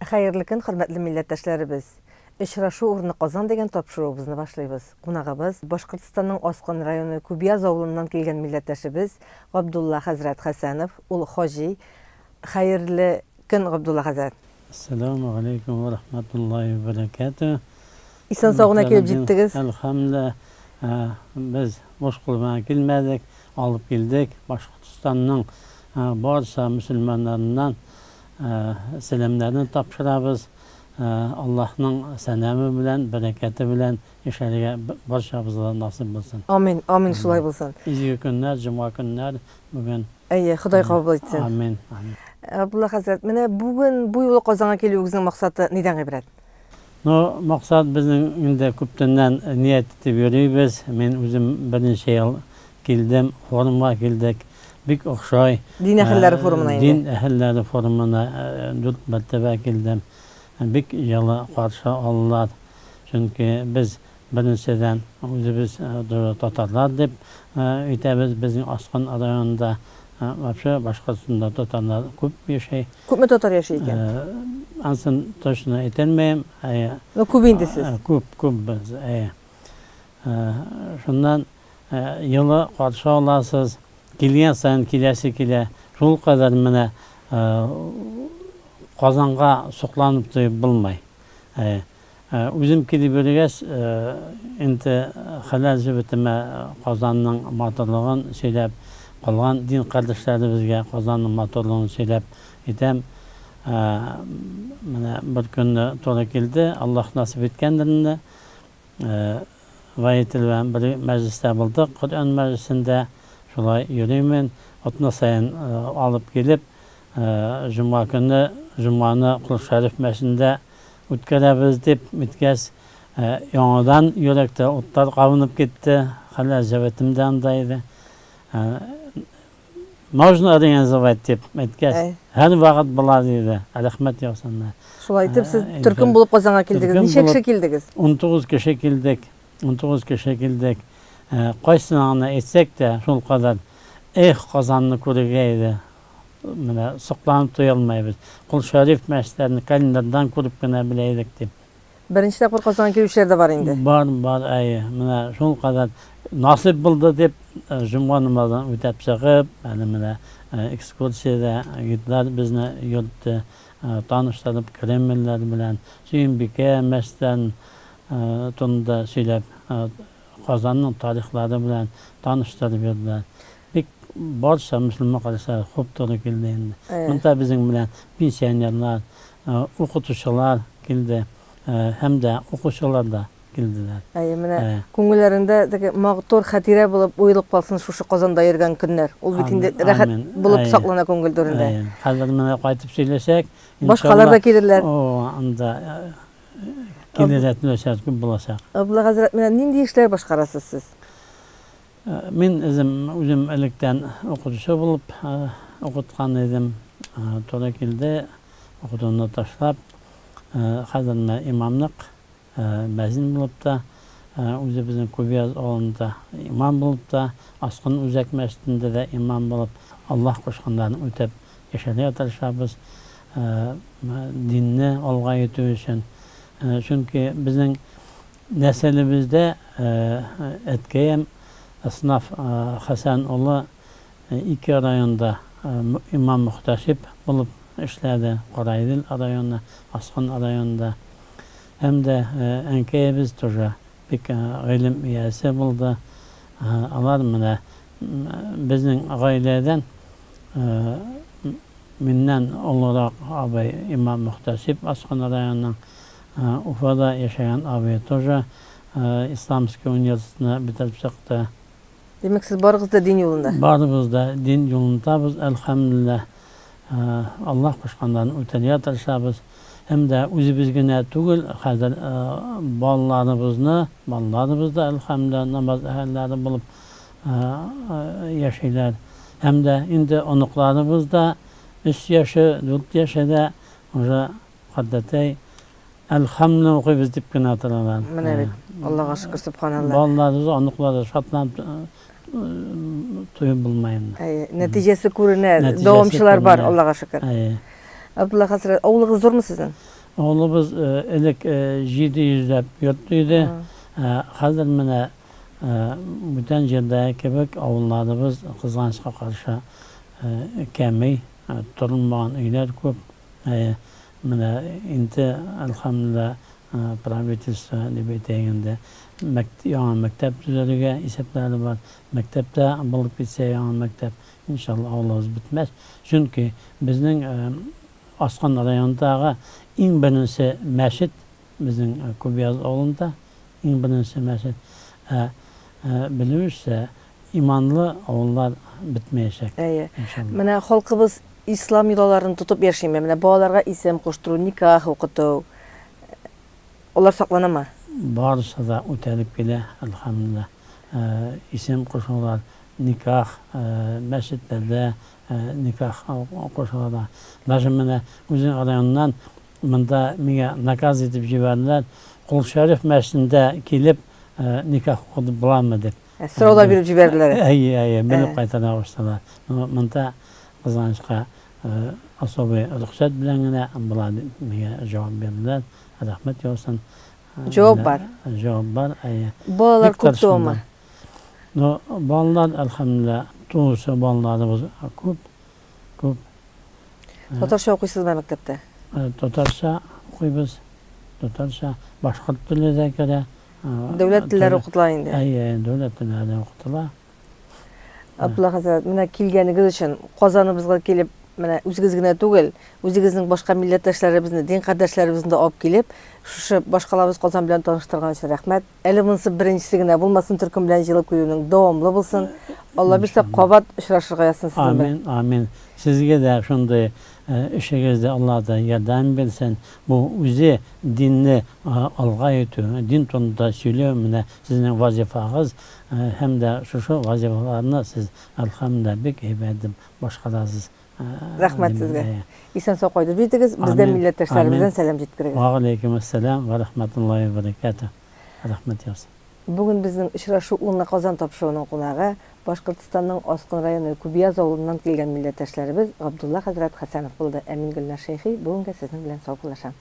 Хәерле көн, хөрмәтле милләттәшләребез! Очрашу урыны Казан дигән тапшыруыбызны башлыйбыз. Кунагыбыз, Башкортстанның Аскын районы Күбияз авылыннан килгән милләттәшебез Габдулла хәзрәт Хәсәнов, ул хаҗи. Хәерле көн, Габдулла хәзрәт! Әссәләмү галәйкүм вә рахматуллаһи вә бәрәкәтүһ. Исән-сау гына килеп җиттегез. Әлхәмдүлилләһ, без буш кул белән килмәдек, алып килдек. Башкортстанның барча мөселманнарыннан сәламнәрне тапшырабыз. Аллаһның сәламе белән, бәрәкәте белән яшәргә барчабызга да насыйп булсын. Амин, амин, шулай булсын. Изге көннәр, җомга көннәр бүген. Әйе, Ходай кабул итсен. Амин, амин. Абдулла хәзрәт, менә бүген бу юлы Казанга килүегезнең максаты нидән гыйбарәт? Ну, максат безнең инде күптәннән ният итеп йөрибез. Мин үзем берничә ел килдем, форумга килдек. Бик охшай. Дин әһелләре форумына инде. Дин әһелләре форумына дүрт мәртәбә килдем. Бик җылы каршы алалар. Чөнки без Беренчедән, үзебез татарлар дип әйтәбез, безнең Аскын районында, вообще Башкортстанда татарлар күп яши. Күпме татар яши икән? Ансын точно әйтәлмәем. Әйе. Ну, күп инде сез. Күп, күп без, әйе. Шуннан елы каршы аласыз, килгән саен киләсе килә. Шулкадәр менә Казанга сокланып туеп булмый. Әйе. Үзем килеп йөргәч, инде хәләл җебетемә Казанның матурлыгын сөйләп, калган дин кардәшләребезгә Казанның матурлыгын сөйләп әйтәм. Менә бер көнне туры килде, Аллаһ насыйп иткәндер инде. Водитель белән бер мәҗлестә булдык, Коръән мәҗлесендә. Шулай йөримен, атна саен алып килеп, җомга көнне, җомганы Кол Шәриф мәчетендә Үткәрәбез дип үткәч, яңадан йөрәктә утлар кабынып китте. Хәләл җәбәтем дә анда иде. Можно организовать дип әйткәч, һәрвакыт була диде. Рәхмәт яусын. Шулай итеп, сез төркем булып Казанга килдегез. Ничә кеше килдегез? 19 кеше килдек. 19 кеше килдек. Кайсына гына әйтсәк тә, шулкадәр, эх, Казанны күрергә иде. Менә сокланып туя алмыйбыз. Кол Шәриф мәчетләрен календарьдан күреп кенә белә идек дип. Беренче тапкыр Казанга килүчеләр дә бар инде. Бар, бар, әйе. Менә шул кадәр насыйп булды дип, җомга намазын үтәп чыгып, әле менә экскурсиядә гидлар безне йөртте, таныштырып Кремльләр белән, Сөембикә мәчетләрен турында сөйләп, Казанның тарихлары белән таныштырып йөрделәр. Бик барча мөселман кардәшләр хуп туры килде инде. Монда безнең белән пенсионерлар, укытучылар килде һәм дә укучылар да килделәр. Әйе, менә күңелләрендә теге матур хатирә булып уелып калсын шушы Казанда йөргән көннәр. Ул бит инде рәхәт булып саклана күңел түрендә. Әйе. Хәзер менә кайтып сөйләсәк, башкалар да килерләр. О, анда килергә теләүчеләр күп булачак. Абдулла хәзрәт, менә нинди эшләр башкарасыз сез? Мин үзем, үзем электән укытучы булып укыткан идем. Туры килде, укытуны ташлап, хәзер менә имамлык, мәзин булып та, үзебезнең Күбияз авылында имам булып та, Аскын үзәк мәчетендә дә имам булып, Аллаһ кушканнарын үтәп яшәргә тырышабыз, динне алга итү өчен. Чөнки безнең Нәселебездә әткәем Аснаф Хәсән улы ике районда имам-мөхтәсиб булып эшләде, Караидел районы, Аскын районында. Һәм дә әнкәебез тоже бик гыйлем иясе булды. Алар менә безнең гаиләдән миннән олырак абый имам-мөхтәсиб Аскын районының, Уфада яшәгән абый тоже Исламский университетны бетереп чыкты. Димәк, сез барыгыз да дин юлында? Барыбыз да дин юлындабыз, әлхәмдүлилләһ. Аллаһ кушканнарын үтәргә тырышабыз. Һәм дә үзебез генә түгел, хәзер балаларыбызны, балаларыбыз да, әлхәмдүлилләһ, намаз әһелләре булып яшиләр. Һәм дә инде оныкларыбыз да өч яше, дүрт яше дә уже Кардәтәй, Әлхәмне укыйбыз дип кенә торалар. Менә бит, Аллага шөкер, сөбханалла. Балаларыбыз, оныклар шатланып туеп булмый инде. Әйе, нәтиҗәсе күренә, дәвамчылар бар, Аллага шөкер. Әйе. Абдулла хәзрәт, авылыгыз зурмы сезнең? Авылыбыз элек 700 ләп йорт иде. Хәзер менә бүтән җирдәге кебек авылларыбыз, кызганычка каршы, кәми, торылмаган өйләр күп. Менә инде, әлхәмдүлилләһ, правительство дип әйтәйек инде, яңа мәктәп төзергә исәпләре бар. Мәктәп тә булып китсә, яңа мәктәп, иншалла, авылыбыз бетмәс. Чөнки безнең Аскын районындагы иң беренче мәчет безнең Күбияз авылында, иң беренче мәчет. Ә белүебезчә, иманлы авыллар бетмәячәк, Әйе. иншалла. Менә халкыбыз ислам йолаларын тотып яшиме? Менә балаларга исем куштыру, никах укыту, алар сакланамы? Барысы да үтәлеп килә, әлхәмдүлилләһ. Исем кушулар, никах, мәчетләрдә никах кушулар да. Даже менә үзең районнан монда миңа наказ итеп җибәрделәр, Кол Шәриф мәчетендә килеп никах укытып буламы дип. Сорау да биреп җибәрделәр. Әйе, әйе, белеп кайтарга куштылар. Монда, кызганычка, особый рөхсәт белән генә була дип миңа җавап бирделәр. Рәхмәт яусын. Җавап бар. Җавап бар, әйе. Балалар күп туамы? Ну, балалар, әлхәмдүлилләһ, туучы балаларыбыз күп, күп. Татарча укыйсызмы мәктәптә? Татарча укыйбыз, татарча, башкорт теле дә керә. Дәүләт телләре укытыла инде. Әйе, дәүләт телләре укытыла. Абдулла хәзрәт, менә килгәнегез өчен, Казаныбызга килеп, менә үзегез генә түгел, үзегезнең башка милләттәшләребезне, дин кардәшләребезне дә алып килеп, шушы башкалабыз Казан белән таныштырган өчен рәхмәт. Әле монысы беренчесе генә булмасын, төркем белән җыелып килүнең дәвамлы булсын. Алла бирсә, кабат очрашырга язсын сезнең белән. Амин, амин. Сезгә дә шундый эшегездә Алла да ярдәм бирсен. Бу үзе динне алга итү, дин турында сөйләү менә сезнең вазифагыз һәм дә шушы вазифаларны сез, әлхәмдүлилләһ, бик әйбәт итеп башкарасыз. Рәхмәт сезгә. Исән-сау кайтып җитегез, бездән милләттәшләребездән сәлам җиткерегез. Вәгаләйкүмәссәлам вә рәхмәтуллаһи вә бәрәкәтүһ. Рәхмәт яусын. Бүген безнең Очрашу урыны Казан тапшыруының кунагы, Башкортстанның Аскын районы Күбияз авылыннан килгән милләттәшләребез Габдулла хәзрәт Хәсәнов булды. Ә мин Гөлнар Шәйхи бүгенгә сезнең белән саубуллашам.